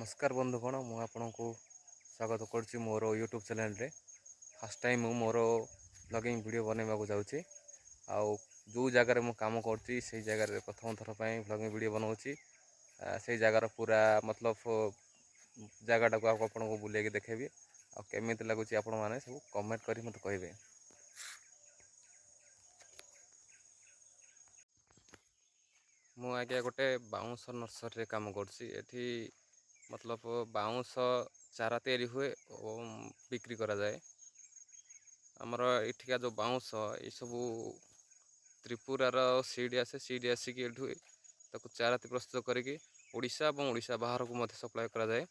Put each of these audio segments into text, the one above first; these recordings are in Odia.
ନମସ୍କାର ବନ୍ଧୁଗଣ, ମୁଁ ଆପଣଙ୍କୁ ସ୍ୱାଗତ କରୁଛି ମୋର ୟୁଟ୍ୟୁବ୍ ଚ୍ୟାନେଲ୍ରେ। ଫାର୍ଷ୍ଟ ଟାଇମ୍ ମୁଁ ମୋର ବ୍ଲଗିଂ ଭିଡ଼ିଓ ବନେଇବାକୁ ଯାଉଛି ଆଉ ଯେଉଁ ଜାଗାରେ ମୁଁ କାମ କରୁଛି, ସେଇ ଜାଗାରେ ପ୍ରଥମ ଥର ପାଇଁ ବ୍ଲଗିଂ ଭିଡ଼ିଓ ବନାଉଛି। ସେଇ ଜାଗାର ପୁରା ମତଲବ ଜାଗାଟାକୁ ଆଉ ଆପଣଙ୍କୁ ବୁଲେଇକି ଦେଖେଇବି ଆଉ କେମିତି ଲାଗୁଛି, ଆପଣମାନେ ସବୁ କମେଣ୍ଟ କରି ମୋତେ କହିବେ। ମୁଁ ଆଜ୍ଞା ଗୋଟେ ବାଉଁଶ ନର୍ସରୀରେ କାମ କରୁଛି। ଏଠି ମତଲବ ବାଉଁଶ ଚାରା ତିଆରି ହୁଏ ଓ ବିକ୍ରି କରାଯାଏ। ଆମର ଏଠିକା ଯେଉଁ ବାଉଁଶ, ଏସବୁ ତ୍ରିପୁରାର ସିଡ଼ି ଆସେ। ସିଡ଼ି ଆସିକି ଏଠୁ ତାକୁ ଚାରା ପ୍ରସ୍ତୁତ କରିକି ଓଡ଼ିଶା ଏବଂ ଓଡ଼ିଶା ବାହାରକୁ ମଧ୍ୟ ସପ୍ଲାଏ କରାଯାଏ।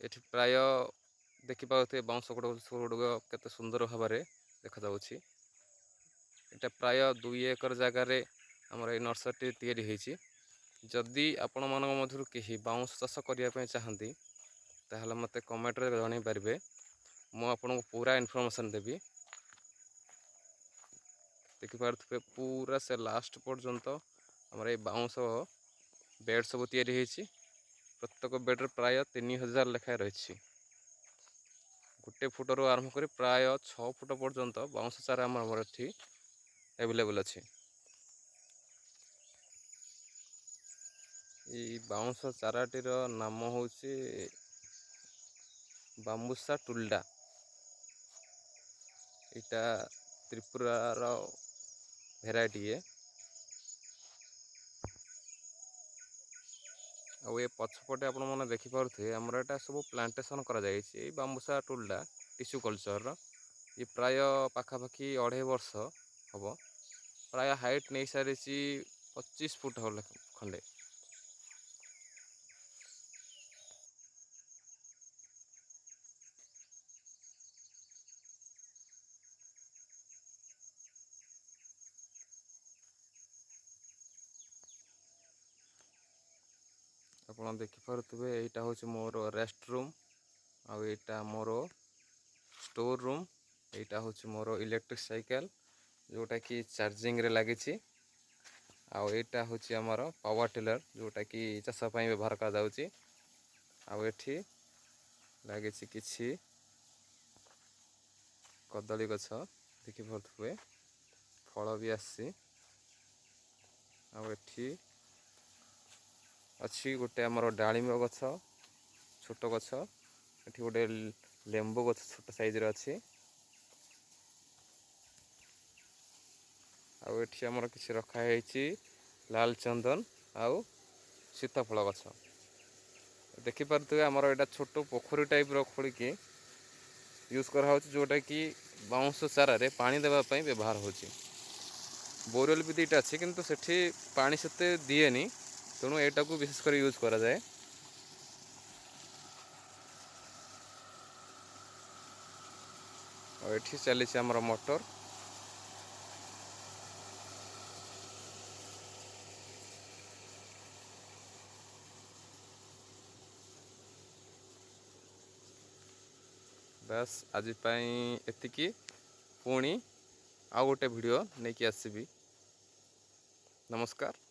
ଏଠି ପ୍ରାୟ ଦେଖିପାରୁଥିବେ, ବାଉଁଶ ଗୁଡ଼ିକ କେତେ ସୁନ୍ଦର ଭାବରେ ଦେଖାଯାଉଛି। ଏଇଟା ପ୍ରାୟ 2 ଏକର ଜାଗାରେ ଆମର ଏଇ ନର୍ସରୀଟି ତିଆରି ହେଇଛି। ଯଦି ଆପଣମାନଙ୍କ ମଧ୍ୟରୁ କେହି ବାଉଁଶ ଚାଷ କରିବା ପାଇଁ ଚାହାନ୍ତି, ତାହେଲେ ମୋତେ କମେଣ୍ଟରେ ଜଣାଇ ପାରିବେ। ମୁଁ ଆପଣଙ୍କୁ ପୁରା ଇନଫର୍ମେସନ୍ ଦେବି। ଦେଖିପାରୁଥିବେ, ପୁରା ସେ ଲାଷ୍ଟ ପର୍ଯ୍ୟନ୍ତ ଆମର ଏଇ ବାଉଁଶ ବେଡ଼୍ ସବୁ ତିଆରି ହେଇଛି। ପ୍ରତ୍ୟେକ ବେଡ଼୍ରେ ପ୍ରାୟ 3000 ଲେଖାଏଁ ରହିଛି। 1 ଫୁଟରୁ ଆରମ୍ଭ କରି ପ୍ରାୟ 6 ଫୁଟ ପର୍ଯ୍ୟନ୍ତ ବାଉଁଶ ଚାରା ଆମର ଏଠି ଆଭେଲେବୁଲ୍ ଅଛି। ଏଇ ବାଉଁଶ ଚାରାଟିର ନାମ ହେଉଛି ବାମ୍ବୁସା ଟୁଲ୍ଡା। ଏଇଟା ତ୍ରିପୁରାର ଭେରାଇଟି ଇଏ। ଆଉ ଏ ପଛପଟେ ଆପଣମାନେ ଦେଖିପାରୁଥିବେ, ଆମର ଏଇଟା ସବୁ ପ୍ଲାଣ୍ଟେସନ୍ କରାଯାଇଛି। ଏଇ ବାମ୍ବୁସା ଟୁଲ୍ଡା ଟିସ୍ୟୁ କଲଚର୍ର। ଇଏ ପ୍ରାୟ ପାଖାପାଖି 2.5 ବର୍ଷ ହେବ। ପ୍ରାୟ ହାଇଟ୍ ନେଇସାରିଛି 25 ଫୁଟ ଖଣ୍ଡେ। ଆପଣ ଦେଖିପାରୁଥିବେ, ଏଇଟା ହେଉଛି ମୋର ରେଷ୍ଟ ରୁମ୍ ଆଉ ଏଇଟା ମୋର ଷ୍ଟୋର ରୁମ୍। ଏଇଟା ହେଉଛି ମୋର ଇଲେକ୍ଟ୍ରିକ୍ ସାଇକେଲ, ଯେଉଁଟାକି ଚାର୍ଜିଂରେ ଲାଗିଛି। ଆଉ ଏଇଟା ହେଉଛି ଆମର ପାୱାର ଟିଲର, ଯେଉଁଟାକି ଚାଷ ପାଇଁ ବ୍ୟବହାର କରାଯାଉଛି। ଆଉ ଏଠି ଲାଗିଛି କିଛି କଦଳୀ ଗଛ, ଦେଖିପାରୁଥିବେ, ଫଳ ବି ଆସିଛି। ଆଉ ଏଠି ଅଛି ଗୋଟେ ଆମର ଡାଳିମ୍ବ ଗଛ, ଛୋଟ ଗଛ। ଏଠି ଗୋଟେ ଲେମ୍ବୁ ଗଛ ଛୋଟ ସାଇଜର ଅଛି। ଆଉ ଏଠି ଆମର କିଛି ରଖା ହେଇଛି ଲାଲ ଚନ୍ଦନ ଆଉ ସୀତାଫଳ ଗଛ। ଦେଖିପାରୁଥିବେ, ଆମର ଏଇଟା ଛୋଟ ପୋଖରୀ ଟାଇପ୍ର ଖୋଳିକି ୟୁଜ୍ କରାହେଉଛି, ଯେଉଁଟାକି ବାଉଁଶ ଚାରାରେ ପାଣି ଦେବା ପାଇଁ ବ୍ୟବହାର ହେଉଛି। ବୋରୱେଲ୍ ବି ଦୁଇଟା ଅଛି, କିନ୍ତୁ ସେଠି ପାଣି ସେତେ ଦିଏନି, ତେଣୁ ଏଇଟାକୁ ବିଶେଷ କରି ୟୁଜ୍ କରାଯାଏ। ଆଉ ଏଠି ଚାଲିଛି ଆମର ମଟର। ବାସ୍, ଆଜି ପାଇଁ ଏତିକି। ପୁଣି ଆଉ ଗୋଟେ ଭିଡ଼ିଓ ନେଇକି ଆସିବି। ନମସ୍କାର।